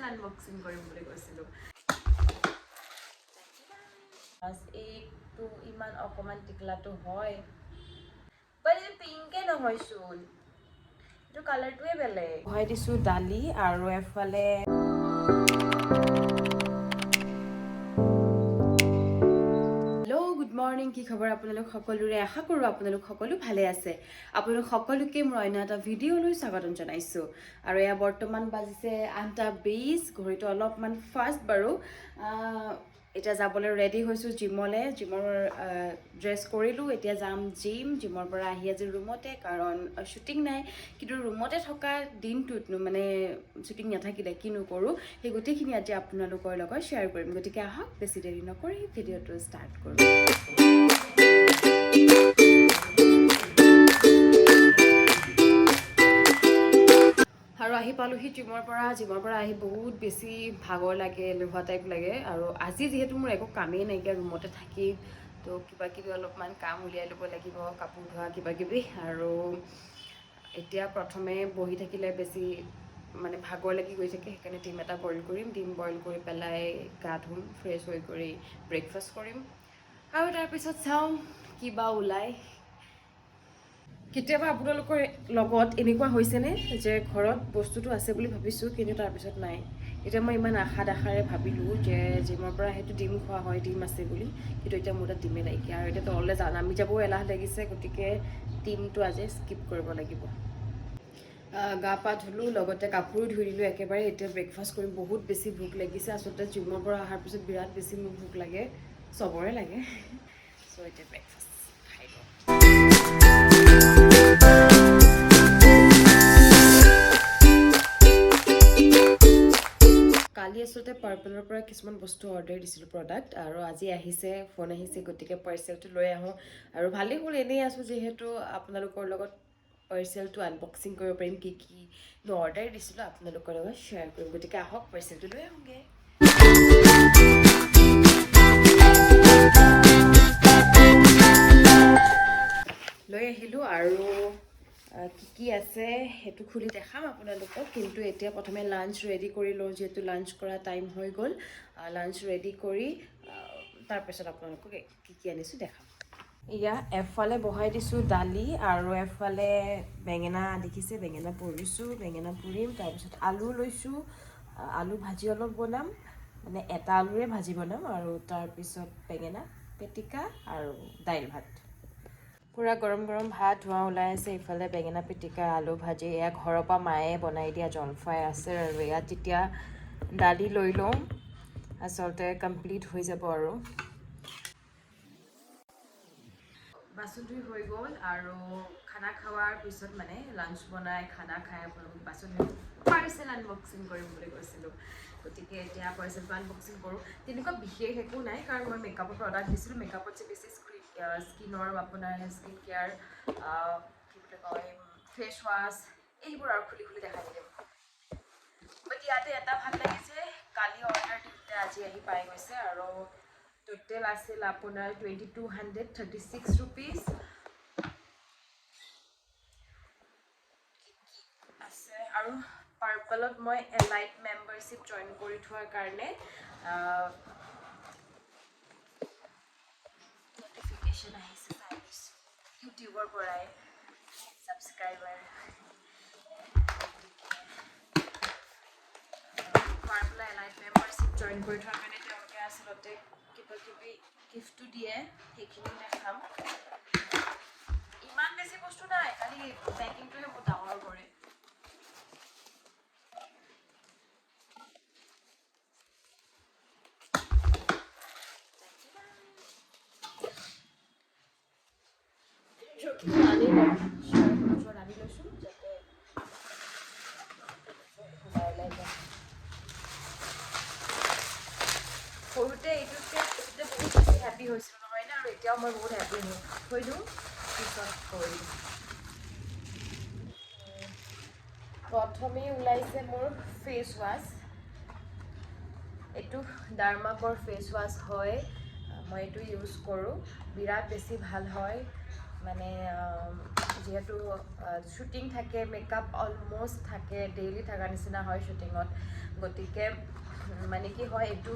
Unboxing কৰিম বুলি কৈছিলোঁ। এইটো ইমান অকণমান টিকলাটো হয়, বাট এইটো পিংকে নহয়চোন, এইটো কালাৰটোৱে বেলেগ। বহাই দিছোঁ দালি আৰু এফালে হেল্ল', গুড মৰ্ণিং। কি খবৰ আপোনালোক সকলোৰে? আশা কৰোঁ আপোনালোক সকলো ভালে আছে। আপোনালোক সকলোকে মোৰ অন্য এটা ভিডিঅ'লৈ স্বাগতম জনাইছোঁ। আৰু এয়া বৰ্তমান বাজিছে 8:20, ঘড়ীটো অলপমান ফাষ্ট বাৰু। এতিয়া যাবলৈ ৰেডি হৈছোঁ জিমলৈ। জিমৰ ড্ৰেছ কৰিলোঁ, এতিয়া যাম জিম। জিমৰ পৰা আহি আজি ৰুমতে, কাৰণ শ্বুটিং নাই। কিন্তু ৰুমতে থকা দিনটোতনো মানে শ্বুটিং নাথাকিলে কিনো কৰোঁ, সেই গোটেইখিনি আজি আপোনালোকৰ লগত শ্বেয়াৰ কৰিম। গতিকে আহক, বেছি দেৰি নকৰি ভিডিঅ'টো ষ্টাৰ্ট কৰোঁ। আৰু আহি পালোহি জিমৰ পৰা। জিমৰ পৰা আহি বহুত বেছি ভাগৰ লাগে, এলেহুৱা টাইপ লাগে। আৰু আজি যিহেতু মোৰ একো কামেই নাইকিয়া, ৰুমতে থাকি তো কিবা কিবি অলপমান কাম উলিয়াই ল'ব লাগিব, কাপোৰ ধোৱা কিবা কিবি। আৰু এতিয়া প্ৰথমে বহি থাকিলে বেছি মানে ভাগৰ লাগি গৈ থাকে, সেইকাৰণে ডিম এটা বইল কৰিম। ডিম বইল কৰি পেলাই গা ধুম, ফ্ৰেছ হৈ কৰি ব্ৰেকফাষ্ট কৰিম আৰু তাৰপিছত চাওঁ কিবা ওলায়। কেতিয়াবা আপোনালোকৰ লগত এনেকুৱা হৈছেনে যে ঘৰত বস্তুটো আছে বুলি ভাবিছোঁ, কিন্তু তাৰপিছত নাই? এতিয়া মই ইমান আশাৰে ভাবিলোঁ যে জিমৰ পৰা সেইটো ডিম খোৱা হয়, ডিম আছে বুলি, কিন্তু এতিয়া মোৰ তাত ডিমেই নাইকিয়া। আৰু এতিয়া তললৈ নামি যাবও এলাহ লাগিছে, গতিকে ডিমটো আজি স্কিপ কৰিব লাগিব। গা পা ধুলোঁ, লগতে কাপোৰো ধুই দিলোঁ একেবাৰে। এতিয়া ব্ৰেকফাষ্ট কৰিম, বহুত বেছি ভোক লাগিছে। আচলতে জিমৰ পৰা অহাৰ পিছত বিৰাট বেছি মোৰ ভোক লাগে, চবৰে লাগে। চ' এতিয়া ব্ৰেকফাষ্ট খাই লওঁ। কালি আচলতে পাৰ্পলৰ পৰা কিছুমান বস্তু অৰ্ডাৰ দিছিলোঁ, প্ৰডাক্ট, আৰু আজি আহিছে, ফোন আহিছে, গতিকে পাৰ্চেলটো লৈ আহোঁ। আৰু ভালেই হ'ল, এনেই আছোঁ যিহেতু আপোনালোকৰ লগত পাৰ্চেলটো আনবক্সিং কৰিব পাৰিম। কি কি অৰ্ডাৰ দিছিলোঁ আপোনালোকৰ লগত শ্বেয়াৰ কৰিম। গতিকে আহক, পাৰ্চেলটো লৈ আহোঁগৈ। লৈ আহিলোঁ আৰু কি কি আছে সেইটো খুলি দেখাম আপোনালোকক। কিন্তু এতিয়া প্ৰথমে লাঞ্চ ৰেডি কৰি লওঁ, যিহেতু লাঞ্চ কৰা টাইম হৈ গ'ল। লাঞ্চ ৰেডি কৰি তাৰপিছত আপোনালোকক কি কি আনিছোঁ দেখাম। এয়া এফালে বহাই দিছোঁ দালি আৰু এফালে বেঙেনা দেখিছে, বেঙেনা পুৰিছোঁ, বেঙেনা পুৰিম। তাৰপিছত আলু লৈছোঁ, আলু ভাজি অলপ বনাম, মানে এটা আলুৰে ভাজি বনাম। আৰু তাৰপিছত বেঙেনা পিটিকা আৰু দাইল ভাত। পূৰা গৰম গৰম ভাত, ধোঁৱা ওলাই আছে। ইফালে বেঙেনা পিটিকা, আলু ভাজি, এয়া ঘৰৰ পৰা মায়ে বনাই দিয়া জলফাই আছে। আৰু ইয়াত যেতিয়া দালি লৈ লওঁ, আচলতে কমপ্লিট হৈ যাব। আৰু বাচন ধুই হৈ গ'ল। আৰু খানা খোৱাৰ পিছত, মানে লাঞ্চ বনাই খানা খাই আপোনালোকক বাচন ধুই পাৰ্চেল আনবক্সিং কৰিম বুলি কৈছিলোঁ। গতিকে এতিয়া পাৰ্চেলটো আনবক্সিং কৰোঁ। তেনেকুৱা বিশেষ একো নাই, কাৰণ মই মেকআপৰ প্ৰডাক্ট দিছিলোঁ। মেকআপত যে বেছি স্কিনৰ আপোনাৰ স্কিন কেয়াৰ, কি বুলি কয়, ফেচ ৱাছ, এইবোৰ আৰু খুলি খুলি দেখাই দিম। বাট ইয়াতে এটা ভাল লাগিছে, কালি অৰ্ডাৰ দিওঁতে আজি আহি পাই গৈছে। আৰু টোটেল আছিল আপোনাৰ ₹2236 আছে। আৰু পাৰ্পলত মই এলাইট মেম্বাৰশ্বিপ জইন কৰি থোৱাৰ কাৰণে নটিফিকেশ্যন আহিছে, চাই লৈছোঁ। ইউটিউবৰ পৰাই ছাবস্ক্ৰাইবাৰ, গতিকে পাৰ্পল এলাইট মেম্বাৰশ্বিপ জইন কৰি থোৱাৰ কাৰণে তেওঁলোকে আচলতে কিবা কিবি গিফ্টো দিয়ে, সেইখিনিও দেখাম। ইমান বেছি বস্তু নাই, খালি পেকিংটোহে বহুত ডাঙৰ কৰে। আনি লওঁ, ওচৰত আনি লৈছোঁ যাতে সোমাই ওলাই যায়। সৰুতে এইটোতে বহুত বেছি হেপী হৈছিলোঁ, নহয়নে? আৰু এতিয়াও মই বহুত হেপী হওঁ। থৈ দিওঁ, পিছত কৰিম। প্ৰথমেই ওলাইছে মোৰ ফেচ ৱাছ। এইটো ডাৰ্মাকৰ ফেচ ৱাছ হয়। মই এইটো ইউজ কৰোঁ, বিৰাট বেছি ভাল হয়। মানে যিহেতু শ্বুটিং থাকে, মেকআপ অলমষ্ট থাকে, ডেইলি থকা নিচিনা হয় শ্বুটিঙত। গতিকে মানে কি হয়, এইটো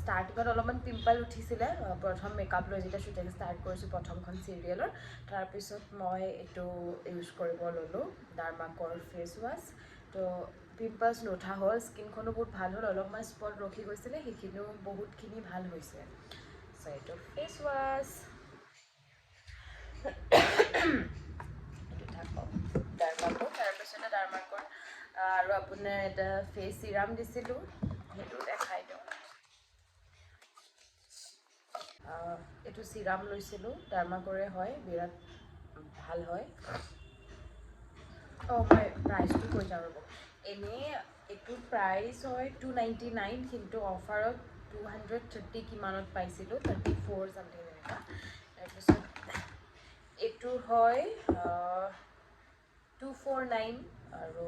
ষ্টাৰ্টিঙত অলপমান পিম্পল উঠিছিলে প্ৰথম মেকআপ লৈ যেতিয়া শ্বুটিং ষ্টাৰ্ট কৰিছোঁ প্ৰথমখন চিৰিয়েলৰ। তাৰপিছত মই এইটো ইউজ কৰিব ল'লোঁ, ডাৰ্মাকৰ ফেচ ৱাছ। তো পিম্পলছ নুঠা হ'ল, স্কিনখনো বহুত ভাল হ'ল। অলপমান স্পট ৰখি গৈছিলে, সেইখিনিও বহুতখিনি ভাল হৈছে। চ' এইটো ফেচ ৱাছ, এইটো থাকক ডাৰ্মাকৰ। তাৰপিছতে ডাৰ্মাকৰ আৰু আপোনাৰ এটা ফেচ চিৰাম দিছিলোঁ, সেইটো দেখাই দিওঁ। এইটো চিৰাম লৈছিলোঁ, ডাৰ্মাকৰে হয়, বিৰাট ভাল হয়। অঁ, মই প্ৰাইচটো কৈ যাওঁ, ৰ'ব। এনেই এইটো প্ৰাইচ হয় 299, কিন্তু অফাৰত 230 কিমানত পাইছিলোঁ, 34 চামথিং এনেকুৱা। তাৰপিছত এইটো হয় 249 আৰু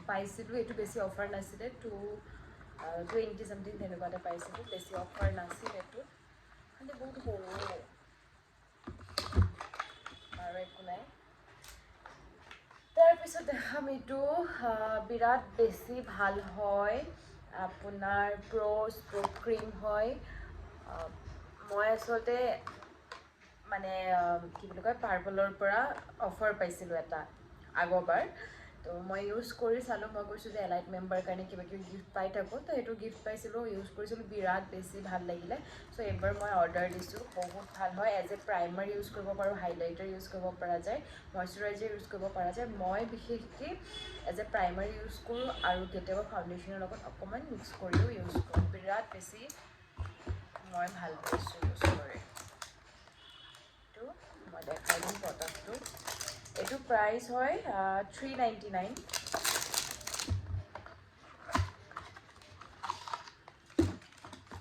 পাইছিলোঁ এইটো বেছি অফাৰ নাছিলে, 220 চামথিং তেনেকুৱাতে পাইছিলোঁ। বেছি অফাৰ নাছিল এইটো, খালি বহুত সৰু আৰু একো নাই। তাৰপিছত দেখাম এইটো বিৰাট বেছি ভাল হয়, আপোনাৰ প্ৰ' ষ্ট্ৰ'ব ক্ৰীম হয়। মই আচলতে মানে কি বুলি কয়, পাৰ্পলৰ পৰা অফাৰ পাইছিলোঁ এটা আগৰবাৰ। তো মই ইউজ কৰি চালোঁ। মই কৈছোঁ যে এলাইট মেম্বাৰ কাৰণে কিবা কিবি গিফ্ট পাই থাকোঁ, তো সেইটো গিফ্ট পাইছিলোঁ, ইউজ কৰিছিলোঁ, বিৰাট বেছি ভাল লাগিলে। চ' এইবাৰ মই অৰ্ডাৰ দিছোঁ, বহুত ভাল হয়। এজ এ প্ৰাইমাৰ ইউজ কৰিব পাৰোঁ, হাইলাইটাৰ ইউজ কৰিব পৰা যায়, মইশ্চাৰাইজাৰ ইউজ কৰিব পৰা যায়। মই বিশেষকৈ এজ এ প্ৰাইমাৰ ইউজ কৰোঁ আৰু কেতিয়াবা ফাউণ্ডেশ্যনৰ লগত অকণমান মিক্স কৰিও ইউজ কৰোঁ। বিৰাট বেছি মই ভাল পাইছোঁ ইউজ কৰি। এইটো মই দেখাই দিম প্ৰডাক্টটো। এইটো প্ৰাইচ হয় 399।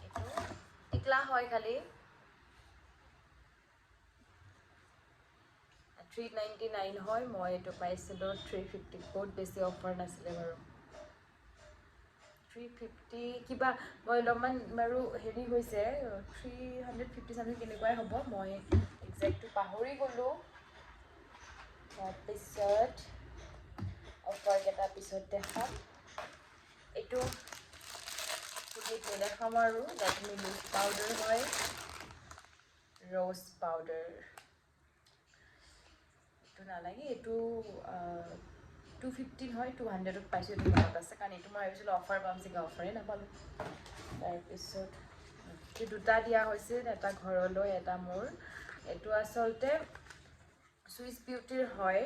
এইটো টিকলা হয়, খালি 399 হয়। মই এইটো পাইছিলোঁ 350। বহুত বেছি অফাৰ নাছিলে বাৰু, 350 কিবা। মই অলপমান বাৰু হেৰি হৈছে, 350 চামথিং তেনেকুৱাই হ'ব, মই একজেক্টটো পাহৰি গ'লোঁ। তাৰপিছত অফাৰকেইটা পিছত দেখাম। এইটো খুলি নেদেখাম আৰু। লেকমি লুজ পাউডাৰ হয়, ৰ'জ পাউডাৰ। এইটো নালাগে। এইটো 215 হয়, 200ত পাইছোঁ, এইটো মনত আছে। কাৰণ এইটো মই ভাবিছিলোঁ অফাৰ পাম চাগে, অফাৰেই নাপালোঁ। তাৰপিছত এই দুটা দিয়া হৈছিল, এটা ঘৰলৈ, এটা মোৰ। এইটো আচলতে চুইচ বিউটিৰ হয়।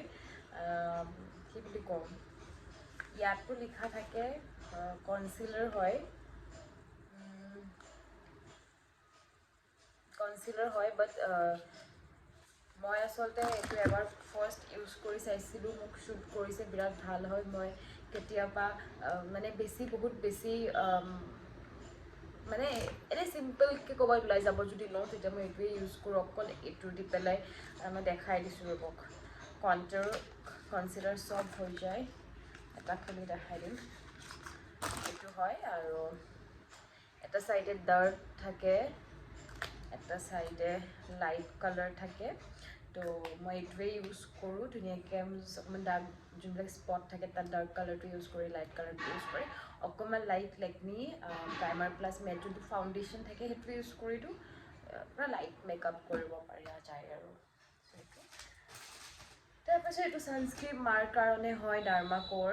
কি বুলি ক'ম, ইয়াতো লিখা থাকে, কনচিলাৰ হয়, কনচিলাৰ হয়। বাট মই আচলতে এইটো এবাৰ ফাৰ্ষ্ট ইউজ কৰি চাইছিলোঁ, মোক শ্বুট কৰিছে, বিৰাট ভাল হয়। মই কেতিয়াবা মানে বেছি, বহুত বেছি মানে এনেই চিম্পলকৈ ক'ৰবাত ওলাই যাব যদি লওঁ, তেতিয়া মই এইটোৱে ইউজ কৰোঁ। অকল এইটো দি পেলাই মই দেখাই দিছোঁ, ৰ'বক। কণ্টৰ, কনচিলাৰ চব হৈ যায়। এটা খুলি দেখাই দিম। এইটো হয় আৰু এটা চাইডে ডাৰ্ক থাকে, এটা চাইডে লাইট কালাৰ থাকে। তো মই এইটোৱে ইউজ কৰোঁ। ধুনীয়াকৈ অকণমান ডাৰ্ক যোনবিলাক স্পট থাকে, তাত ডাৰ্ক কালাৰটো ইউজ কৰি, লাইট কালাৰটো ইউজ কৰি, অকণমান light Lakme primer plus matte যোনটো ফাউণ্ডেশ্যন থাকে, সেইটো ইউজ কৰি দিওঁ। পূৰা লাইট মেকআপ কৰিব পৰা যায় আৰু সেইটো। তাৰপাছত এইটো ছানস্ক্ৰীম মাৰ কাৰণে হয়, ডাৰ্মাকৰ।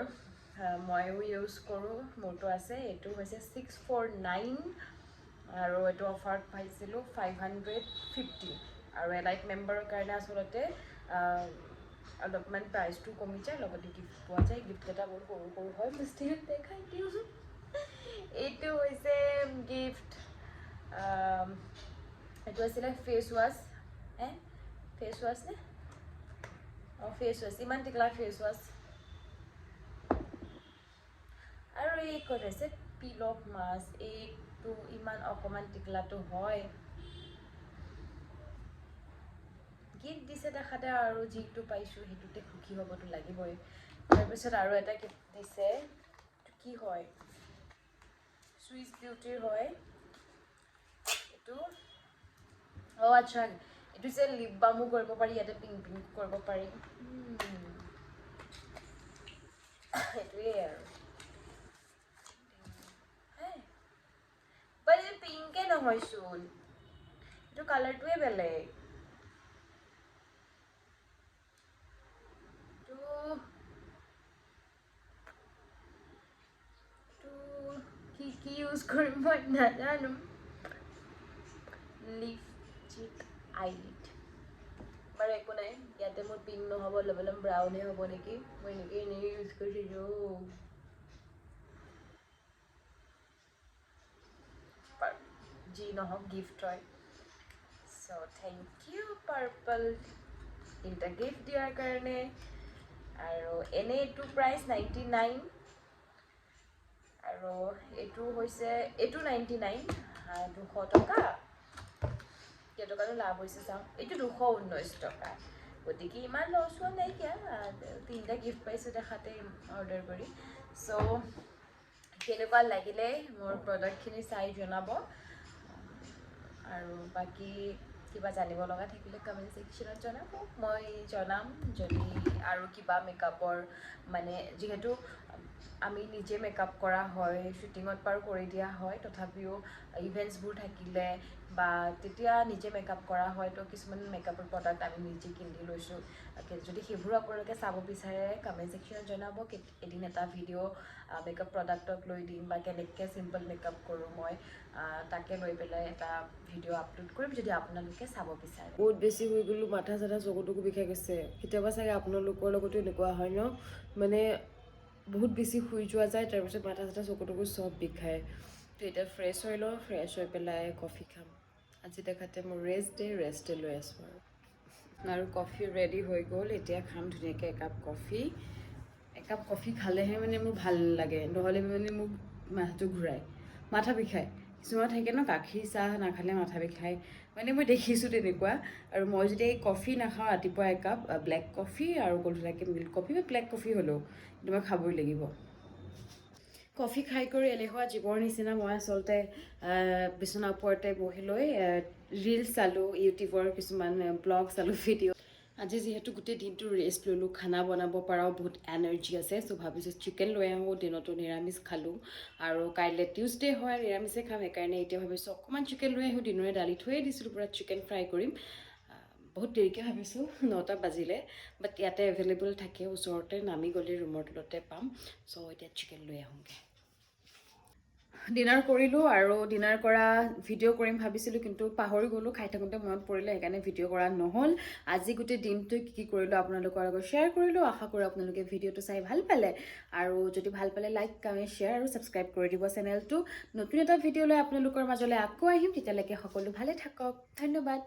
ময়ো ইউজ কৰোঁ, মোৰতো আছে। এইটো হৈছে 649 আৰু এইটো অফাৰত পাইছিলোঁ 550। আৰু এলাইট মেম্বাৰৰ কাৰণে আচলতে অলপমান প্ৰাইচটো কমি যায়, লগতে গিফ্ট পোৱা যায়। গিফ্টকেইটা বহুত সৰু সৰু হয়, মই ষ্টিল দেখাই দিওঁ। এইটো হৈছে গিফ্ট। এইটো আছিলে ফেচ ৱাছ। ফেচ ৱাছ নে? অঁ, ফেচ ৱাছ। ইমান টিকলা ফেচ ৱাছ। আৰু এই ক'ত আছে পিল অফ মাস্ক। এইটো ইমান অকণমান টিকলাটো হয়। গিফ্ট দিছে দেখাতে আৰু যিটো পাইছোঁ সেইটোতে সুখী হ'বতো লাগিবই। তাৰপিছত আৰু এটা গিফ্ট দিছে। এইটো কি হয়? চুইচ বিউটিৰ হয় এইটো। অঁ, আচ্ছা, এইটো এইটো যে লিপ বামো কৰিব পাৰি, ইয়াতে পিংক পিংক কৰিব পাৰি। সেইটোৱেই আৰু। বাট এইটো পিংকে নহয়চোন, এইটো কালাৰটোৱে বেলেগ। এইটো কি কি ইউজ কৰিম মই নাজানো। লিপ চিক আইলিড। বাৰু, একো নাই। ইয়াতে মোৰ পিংক নহ'ব, অলপ অলপ ব্ৰাউনে হ'ব নেকি। মই এনেকৈ এনেই ইউজ কৰিছিলোঁ। যি নহওক, গিফ্ট হয়। চ' thank U purple, তিনিটা গিফ্ট দিয়াৰ কাৰণে। আৰু এনেই এইটো প্ৰাইচ 99 আৰু এইটো হৈছে, এইটো 99, 200 টকা। কেইটকানো লাভ হৈছে চাওঁ। এইটো 219 টকা। গতিকে ইমান লছ হোৱা নাইকিয়া। তিনিটা গিফ্ট পাইছোঁ দেখাতে অৰ্ডাৰ কৰি। চ' কেনেকুৱা লাগিলে মোৰ প্ৰডাক্টখিনি চাই জনাব আৰু বাকী কিবা জানিব লগা থাকিলে কমেণ্ট ছেকশ্যনত জনাব, মই জনাম। যদি আৰু কিবা মেকআপৰ, মানে যিহেতু আমি নিজে মেকআপ কৰা হয়, শ্বুটিঙত বাৰু কৰি দিয়া হয়, তথাপিও ইভেণ্টছবোৰ থাকিলে বা তেতিয়া নিজে মেকআপ কৰা হয়, তো কিছুমান মেকআপৰ প্ৰডাক্ট আমি নিজে কিনি লৈছোঁ। যদি সেইবোৰো আপোনালোকে চাব বিচাৰে, কমেণ্ট ছেকশ্যনত জনাব। এদিন এটা ভিডিঅ' মেকআপ প্ৰডাক্টক লৈ দিম বা কেনেকৈ চিম্পল মেকআপ কৰোঁ মই, তাকে লৈ পেলাই এটা ভিডিঅ' আপলোড কৰিম, যদি আপোনালোকে চাব বিচাৰে। বহুত বেছি হৈ গ'লোঁ, মাথা চাথা চকু টকু বিষাই গৈছে। কেতিয়াবা চাগে আপোনালোকৰ লগতো এনেকুৱা হয় ন? মানে বহুত বেছি শুই যোৱা যায়, তাৰপিছত মাথা চাথা চকু টকু চব বিষায়। তো এতিয়া ফ্ৰেছ হৈ লওঁ, ফ্ৰেছ হৈ পেলাই কফি খাম। আজি দেখাতে মোৰ ৰেষ্ট ডে, ৰেষ্টে লৈ আছোঁ। আৰু কফি ৰেডি হৈ গ'ল। এতিয়া খাম ধুনীয়াকৈ একাপ কফি। একাপ কফি খালেহে মানে মোৰ ভাল লাগে, নহ'লে মানে মোক মাথাটো ঘূৰাই, মাথা বিষায়। কিছুমান থাকে ন, গাখীৰ চাহ নাখালে মাথা বিষায়, মানে মই দেখিছোঁ তেনেকুৱা। আৰু মই যদি এই কফি নাখাওঁ ৰাতিপুৱা একাপ ব্লেক কফি আৰু গধূলাকৈ মিল্ক কফি বা ব্লেক কফি হ'লেও, কিন্তু মই খাবই লাগিব। কফি খাই কৰি এলেহুৱা জীৱৰ নিচিনা মই আচলতে বিচনাৰ ওপৰতে বহি লৈ ৰিলচ চালোঁ, ইউটিউবৰ কিছুমান ব্লগ চালোঁ, ভিডিঅ'। আজি যিহেতু গোটেই দিনটো ৰেষ্ট ল'লোঁ, খানা বনাব পৰাও বহুত এনাৰ্জি আছে। চ' ভাবিছোঁ চিকেন লৈ আহোঁ। দিনতো নিৰামিষ খালোঁ আৰু কাইলৈ টিউচডে হয়, নিৰামিষে খাম। সেইকাৰণে এতিয়া ভাবিছোঁ অকণমান চিকেন লৈ আহোঁ। দিনৰে দালি থৈয়ে দিছিলোঁ, পূৰা চিকেন ফ্ৰাই কৰিম। বহুত দেৰিকৈ ভাবিছোঁ, 9টা বাজিলে। বাট ইয়াতে এভেইলেবল থাকে, ওচৰতে নামি গ'লে ৰুমৰ তলতে পাম। চ' এতিয়া চিকেন লৈ আহোঁগৈ। ডিনাৰ কৰিলোঁ আৰু ডিনাৰ কৰা ভিডিঅ' কৰিম ভাবিছিলোঁ, কিন্তু পাহৰি গ'লোঁ। খাই থাকোঁতে মনত পৰিলে, সেইকাৰণে ভিডিঅ' কৰা নহ'ল। আজি গোটেই দিনটো কি কি কৰিলোঁ আপোনালোকৰ লগত শ্বেয়াৰ কৰিলোঁ। আশা কৰোঁ আপোনালোকে ভিডিঅ'টো চাই ভাল পালে আৰু যদি ভাল পালে লাইক, কমেণ্ট, শ্বেয়াৰ আৰু ছাবস্ক্ৰাইব কৰি দিব চেনেলটো। নতুন এটা ভিডিঅ' লৈ আপোনালোকৰ মাজলৈ আকৌ আহিম। তেতিয়ালৈকে সকলো ভালে থাকক। ধন্যবাদ।